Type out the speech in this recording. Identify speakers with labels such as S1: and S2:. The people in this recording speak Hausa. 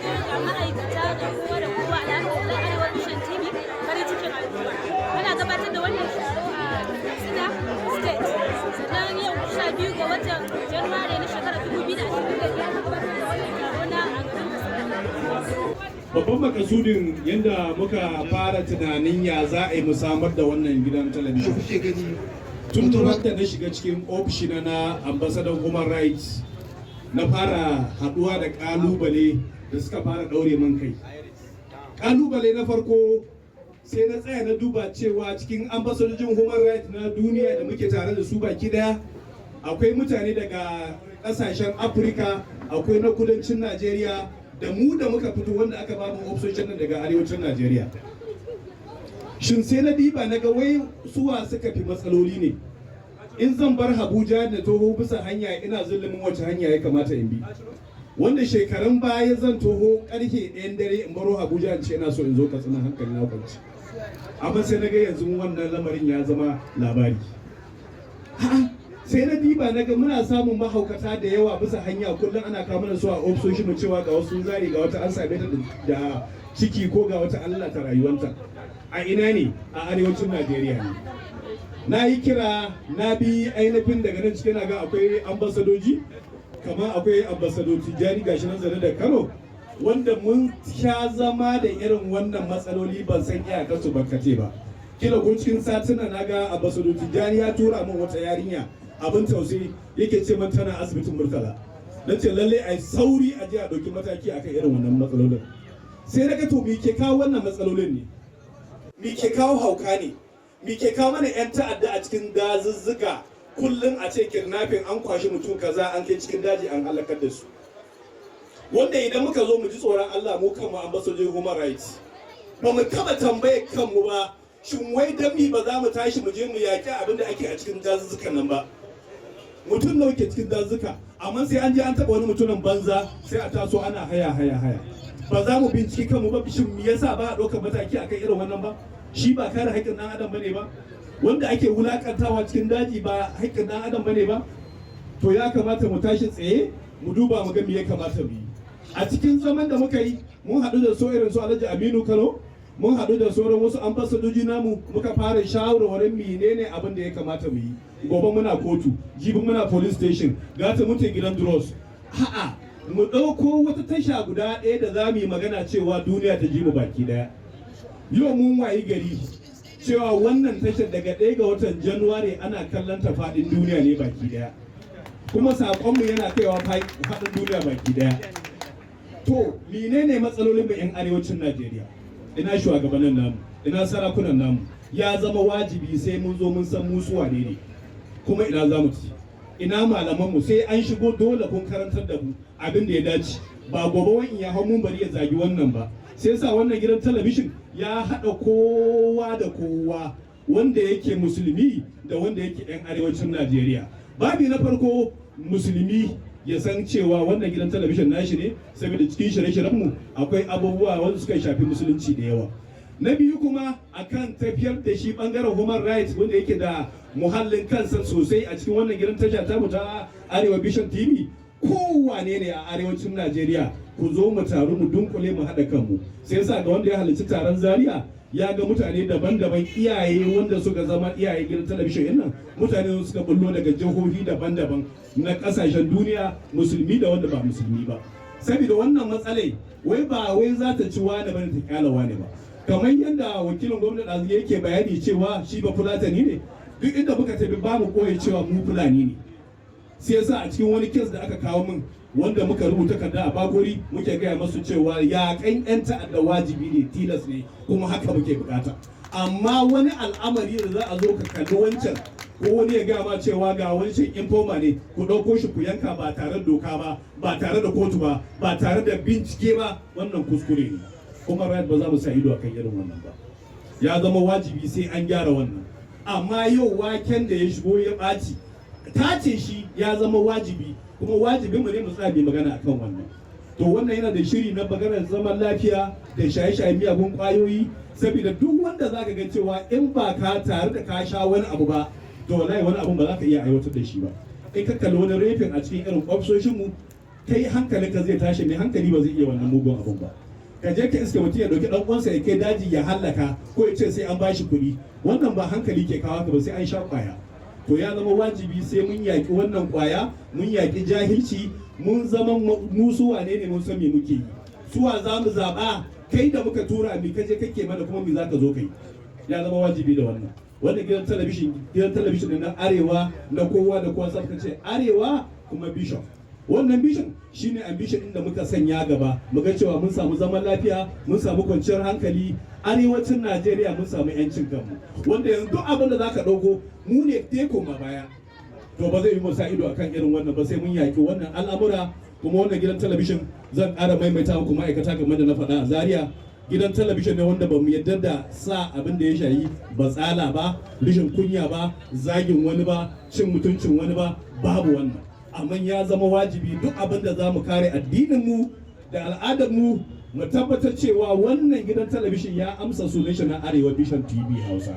S1: Ga ma'aikata, ga kowa da kowa. Alhamdulillah, Arewa Vision TV, farin cikin al'umma. Ana gabatar da wannan taro a Katsina State. Sannan yau 12 ga watan Januwari na shekarar 2025 aka gabatar da wannan taro na a garin Katsina.
S2: Babban makasudin yadda muka fara tunanin ya za a yi mu samar da wannan gidan talabijin,
S3: Kuke gani?
S2: Tun da na shiga cikin ofishina na ambassador human rights, na fara haduwa da kalubale da suka fara daure man kai. Kalubale na farko, sai na tsaya na duba cewa cikin ambasadojin human rights na duniya da muke tare da su baki daya, akwai mutane daga kasashen Afirka, akwai na kudancin Najeriya, da mu da muka fito wanda aka ba mu ofisoshin nan daga arewacin Najeriya. Shin sai na diba na ga wai suwa suka fi matsaloli ne? In zan bar Abuja da toho bisa hanya, ina zulumin wace hanya ya kamata in bi? Wanda shekarun baya zan toho karfe 1 dare in baro Abuja in ce ina so in zo Katsina, hankali na kwanci. Amma sai na ga yanzu wannan lamarin ya zama labari. A'a, sai na diba na ga muna samun mahaukata da yawa bisa hanya. Kullum ana kawo mana su a ofisoshin mu cewa ga wasu zari, ga wata an same ta da ciki, ko ga wata Allah ta rayuwanta. A ina ne? A arewacin Najeriya ne. Na yi kira, na bi ainihin daga nan cikin ga akwai ambasadoji, kamar akwai ambassador Tijjani, gashi nan zane da Kano, wanda mun sha zama da irin wannan matsaloli, ban san iyakarsu barkate ba. Kila ko cikin satuna na ga ambassador Tijjani ya tura min wata yarinya, abin tausayi, yake ce man tana asibitin Murtala. Na ce lalle ai sauri a je a ɗauki mataki akan irin wannan matsalolin. Sai na ga, to, me ke kawo wannan matsalolin ne? Me ke kawo hauka ne? Me ke kawo mana 'yan ta'adda a cikin dazuzzuka? Kullum a ce kidnapping, an kwashi mutum kaza, an kai cikin daji, an halakar da su. Wanda idan muka zo mu ji tsoron Allah, mu kanmu ambassador human rights, ba mu taba tambaye kanmu ba, shin wai dan mi ba za mu tashi mu je mu yaƙi abin da ake a cikin dazuzzukan nan ba? Mutum nawa ke cikin dazuzzuka? Amma sai an je an taɓa wani mutumin banza, sai a taso ana haya haya haya. Ba za mu binciki kanmu ba, shin me yasa ba a ɗaukar mataki akan irin wannan ba? Shi ba kare haƙƙin ɗan adam bane ba? Wanda ake wulakantawa cikin daji ba haƙƙin ɗan adam bane ba? To, ya kamata mu tashi tsaye mu duba mu ga me ya kamata mu yi. A cikin zaman da muka yi, mun haɗu da so irin su Alhaji Aminu Kano, mun haɗu da sauran wasu ambasadoji namu, muka fara shawarwarin menene abin da ya kamata mu yi. Gobe muna kotu, jibi muna police station, gata muke gidan drugs. A'a, mu ɗauko wata tasha guda ɗaya da za mu yi magana cewa duniya ta ji mu baki ɗaya. Yau mun wayi gari cewa wannan tashar daga 1 ga watan Januwari ana kallon ta faɗin duniya ne baki ɗaya, kuma saƙonmu yana kaiwa faɗin duniya baki ɗaya. To, menene matsalolin mu 'yan arewacin Najeriya? Ina shugabannin namu? Ina sarakunan namu? Ya zama wajibi sai mun zo mun san mu su wane ne, kuma ina za mu ci. Ina malaman mu? Sai an shigo, dole kun karantar da mu abin da ya dace, ba gobe wani ya hau mun bari ya zagi wannan ba. Sai sa wannan gidan talabishin ya haɗa kowa da kowa, wanda yake musulmi da wanda yake 'yan arewacin Najeriya. Babi na farko, musulmi ya san cewa wannan gidan talabijin nashi ne, saboda cikin shirye-shiryenmu akwai abubuwa wanda suka shafi musulunci da yawa. Na biyu kuma, akan tafiyar da shi bangaren human rights, wanda yake da muhallin kansa sosai a cikin wannan gidan tasha ta ta Arewa Vision TV. Kowane ne a arewacin Najeriya, ku zo mu taru, mu dunkule, mu haɗa kanmu. Sai yasa ga wanda ya halarci taron Zaria ya ga mutane daban-daban, iyaye wanda suka zama iyaye gidan talabijin nan, mutane suka bullo daga jihohi daban-daban na kasashen duniya, musulmi da wanda ba musulmi ba. Saboda wannan matsalai wai ba wai za ta ci wani bane ta kyala wani ba. Kamar yadda wakilin gwamnati ɗazu yake bayani cewa shi ba Fulatani ne, duk inda muka tafi ba mu koyi cewa mu Fulani ne. Sai yasa a cikin wani case da aka kawo min, wanda muka rubuta takarda a Bakori, muke gaya masu cewa yaƙan 'yan ta'adda wajibi ne, tilas ne, kuma haka muke bukata. Amma wani al'amari da za a zo ka kalli wancan, ko wani ya gaya ma cewa ga wancan informer ne, ku ɗauko shi ku yanka, ba tare da doka ba, ba tare da kotu ba, ba tare da bincike ba, wannan kuskure ne. Kuma right ba za mu sa ido akan irin wannan ba. Ya zama wajibi sai an gyara wannan. Amma yau waken da ya shigo ya ɓaci, tace shi ya zama wajibi, kuma wajibinmu ne mu tsaya mu magana akan wannan. To, wannan yana da shiri na maganar zaman lafiya da shaye-shaye miyagun kwayoyi, saboda duk wanda zaka ga cewa in ba ka tare da ka sha wani abu ba, to wallahi wani abu ba za ka iya aiwatar da shi ba. In ka kalli wani raping a cikin irin ofisoshin mu, Kai hankalinka zai tashi, mai hankali ba zai iya wannan mugun abun ba. Ka je ka iske mutum ya dauki dan uwansa ya kai daji ya hallaka, ko ya ce sai an bashi kuɗi, wannan ba hankali ke kawo ka ba, sai an sha kwaya. To ya zama wajibi sai mun yaƙi wannan kwaya, mun yaƙi jahilci, mun zama mu su wane ne, mun san me muke yi, suwa za mu zaɓa. Kai da muka tura, mi kaje kake mana, kuma mi za ka zo kai? Ya zama wajibi da wannan gidan talabishin ne na Arewa, na kowa da kowa. Sai ce Arewa kuma Vision. Wannan vision shine ambition din da muka sanya gaba, muga cewa mun samu zaman lafiya, mun samu kwanciyar hankali arewacin Najeriya, mun samu yancin kanmu, wanda yanzu duk abin da zaka dauko mu ne dai koma baya. To ba zai yi mu sa ido akan irin wannan ba, sai mun yaki wannan al'amura. Kuma wannan gidan talabishin, zan ƙara maimaita muku ma'aikata, kamar da na faɗa a Zaria, gidan talabishin ne wanda ba mu yadda da sa abin da ya shayi batsala ba, rishin kunya ba, zagin wani ba, cin mutuncin wani ba, babu wannan. Amma ya zama wajibi duk abin da za mu kare addinin mu da al'adar mu, mu tabbatar cewa wannan gidan talabishin ya amsa sunan shi na Arewa Vision TV Hausa.